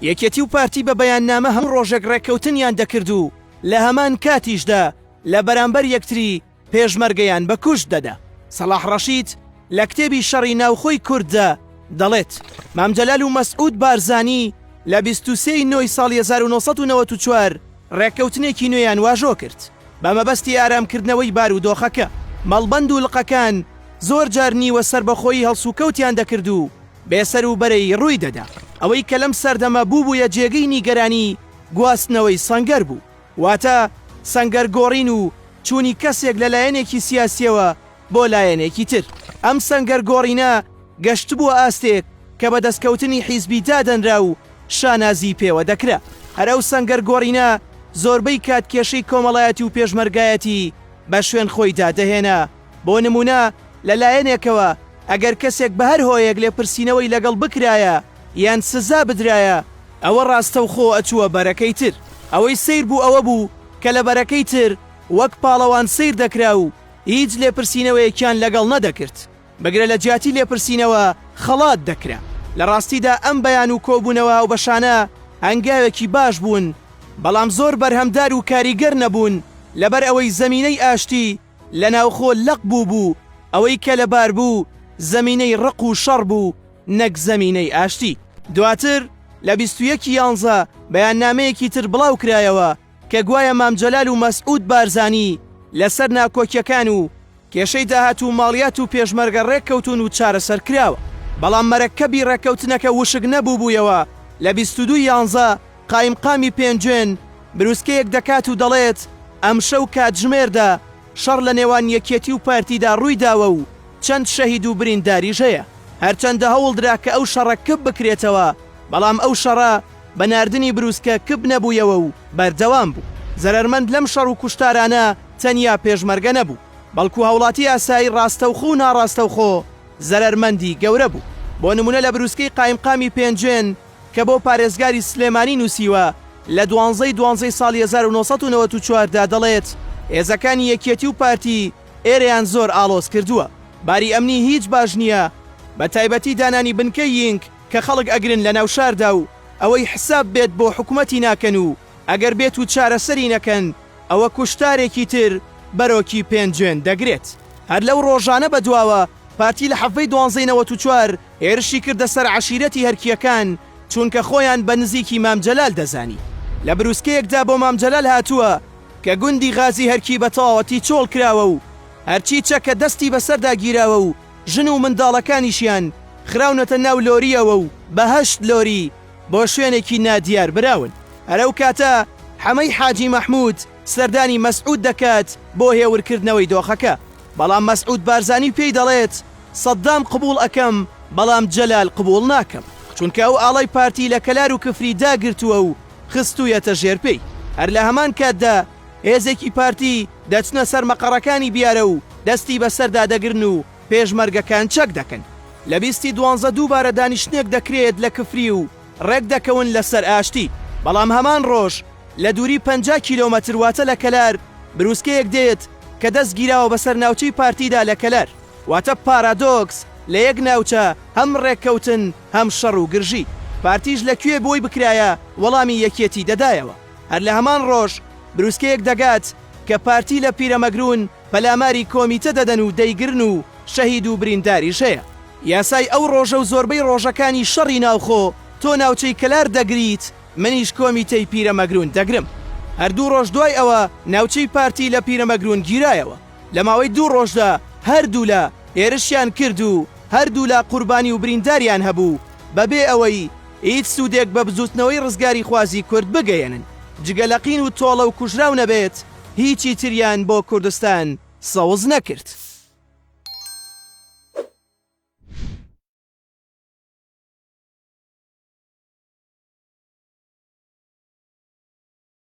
یەکێتی و پارتی بە بەیاننامە هەموو ڕۆژێک ڕێککەوتنیان دەکرد و لە هەمان کاتیشدا لە بەرامبەر یەکتری پێشمەرگەیان بە کوشت دەدا. سەڵاح ڕەشید لە کتێبی شەڕی ناوخۆی کورددا دەڵێت، مام جەلال و مەسعود بارزانی لە 23 ی نۆی ساڵی 1994 ڕێککەوتنێکی نوێیان واژۆ کرد بە مەبەستی ئارامکردنەوەی بارودۆخەکە. مەڵبەند و لقەکان زۆر جار نیوە سەربەخۆیی هەڵسوکەوتیان دەکرد و بێسەروبەرەیی ڕووی دەدا. ئەوەی کە لەم سەردەمە بووبوویە جێگەی نیگەرانی گواستنەوەی سەنگەر بوو. واتە سەنگەر گۆڕین و چوونی کەسێک لە لایەنێکی سیاسییەوە بۆ لایەنێکی تر. ئەم سەنگەر گۆڕینە گەشتبووە ئاستێک کە بە دەستکەوتنی حیزبی دادەنرا و شانازیی پێوە دەکرا. هەر ئەو سەنگەر گۆڕینە زۆربەی کات کێشەی کۆمەڵایەتی و پێشمەرگایەتی بە شوێن خۆیدا دەهێنا. بۆ نموونە لە لایەنێکەوە ئەگەر کەسێک بە هەر هۆیەک لێپرسینەوەی لەگەڵ بکرایە یان سزا بدرایە، ئەوە ڕاستەوخۆ ئەچووە بەرەکەی تر. ئەوەی سەیر بوو ئەوە بوو کە لە بەرەکەی تر وەک پاڵەوان سەیر دەکرا و هیچ لێپرسینەوەیەکیان لەگەڵ نەدەکرد. بگرە لە جیاتی لێپرسینەوە خەڵات دەکرا. لە ڕاستیدا ئەم بەیان و کۆبوونەوە هاوبەشانە هەنگاوێکی باش بوون، بەڵام زۆر بەرهەمدار و کاریگەر نەبوون، لەبەر ئەوەی زەمینەی ئاشتی لە ناوخۆ لەق بووبوو، ئەوەی کە لەبار بوو زەمینەی ڕق و شەڕ بوو نەک زەمینەی ئاشتی. دواتر لە 21 ی یانزە بەیاننامەیەکی تر بڵاو کرایەوە کە گوایە مام جەلال و مەسعود بارزانی لەسەر ناکۆکیەکان و کێشەی داهات و ماڵیات و پێشمەرگە ڕێککەوتوون و چارەسەر کراوە، بەڵام مەرەکەبی ڕێککەوتنەکە وشک نەبووبوویەوە لە 22 ی یانزە قایمقامی پێنجوێن بروسکەیەک دەکات و دەڵێت، ئەمشەو کاتژمێر دە شەڕ لە نێوان یەکێتی و پارتیدا ڕوویداوە و چەند شەهید و برینداریش هەیە. هەرچەندە هەوڵدرا کە ئەو شەڕە کپ بکرێتەوە، بەڵام ئەو شەڕە بە ناردنی بروسکە کپ نەبوویەوە و بەردەوام بوو. زەرەرمەند لەم شەڕ و کوشتارانە تەنیا پێشمەرگە نەبوو، بەڵکو هاوڵاتی ئاسایی ڕاستەوخۆ و ناڕاستەوخۆ زەرەرمەندی گەورە بوو. بۆ نموونە لە بروسکەی قایمقامی پێنجوێن کە بۆ پارێزگاری سلێمانی نووسیوە لە دوانزەی دوانزەی ساڵی 1994 دا دەڵێت، هێزەکانی یەکێتی و پارتی ئێرەیان زۆر ئاڵۆز کردووە، باری ئەمنی هیچ باش نییە، بە تایبەتی دانانی بنکەی ینک کە خەڵک ئەگرن لە ناو شاردا و ئەوەی حساب بێت بۆ حکومەتی ناکەن و ئەگەر بێت و چارەسەری نەکەن ئەوە کوشتارێکی تر بەرۆکی پێنجوێن دەگرێت. هەر لەو ڕۆژانە بەدواوە پارتی لە حەڤەی دوانزەی 94 هێرشی کردە سەر عەشیرەتی هەرکییەکان چوونکە خۆیان بە نزیکی مام جەلال دەزانی. لە بروسکەیەکدا بۆ مام جەلال هاتووە کە گوندی غازی هەرکی بە تەواوەتی چۆڵ کراوە و هەرچی چەکە دەستی بەسەردا گیراوە و ژن و منداڵەکانیشیان خراونەتە ناو لۆرییەوە و بە هەشت لۆری بۆ شوێنێکی نادیار براون. هەر ئەو کاتە حەمەی حاجی مەحموود سەردانی مەسعود دەکات بۆ هێورکردنەوەی دۆخەکە، بەڵام مەسعود بارزانی پێی دەڵێت سەدام قبوڵ ئەکەم بەڵام جەلال قبوڵ ناکەم، چونکە ئەو ئاڵای پارتی لە کەلار و کفری داگرتووە و خستوویەتە ژێر پێی. هەر لە هەمان کاتدا هێزێکی پارتی دەچنە سەر مەقەڕەکانی بیارە و دەستی بەسەردا دەگرن و پێشمەرگەکان چەک دەکەن. لە بیستی دوانزە دووبارە دانیشتنێک دەکرێت لە کفری و ڕێک دەکەون لەسەر ئاشتی، بەڵام هەمان ڕۆژ لە دووری 50 کیلۆمەتر واتە لە کەلار بروسکەیەک دێت کە دەست گیراوە بەسەر ناوچەی پارتیدا لە کەلار، واتە پارادۆکس لە یەک ناوچە هەم ڕێککەوتن هەم شەڕ و گرژی. پارتیش لە کوێ بۆی بکرایە وەڵامی یەکێتی دەدایەوە. هەر لە هەمان ڕۆژ بروسکەیەک دەگات کە پارتی لە پیرەمەگرون پەلاماری کۆمیتە دەدەن و دەیگرن و شەهید و برینداریش هەیە. یاسای ئەو ڕۆژە و زۆربەی ڕۆژەکانی شەڕی ناوخۆ تۆ ناوچەی کەلار دەگریت منیش کۆمیتەی پیرەمەگرون دەگرم. هەر دوو ڕۆژ دوای ئەوە ناوچەی پارتی لە پیرەمەگرون گیرایەوە. لە ماوەی دوو ڕۆژدا هەردوولا هێرشیان کرد و هەردوولا قوربانی و برینداریان هەبوو بەبێ ئەوەی هیچ سوودێک بە بزووتنەوەی ڕزگاریخوازی کورد بگەیەنن جگە لە قین و تۆڵە و کوژراو نەبێت هیچی تریان بۆ کوردستان سەوز نەکرد.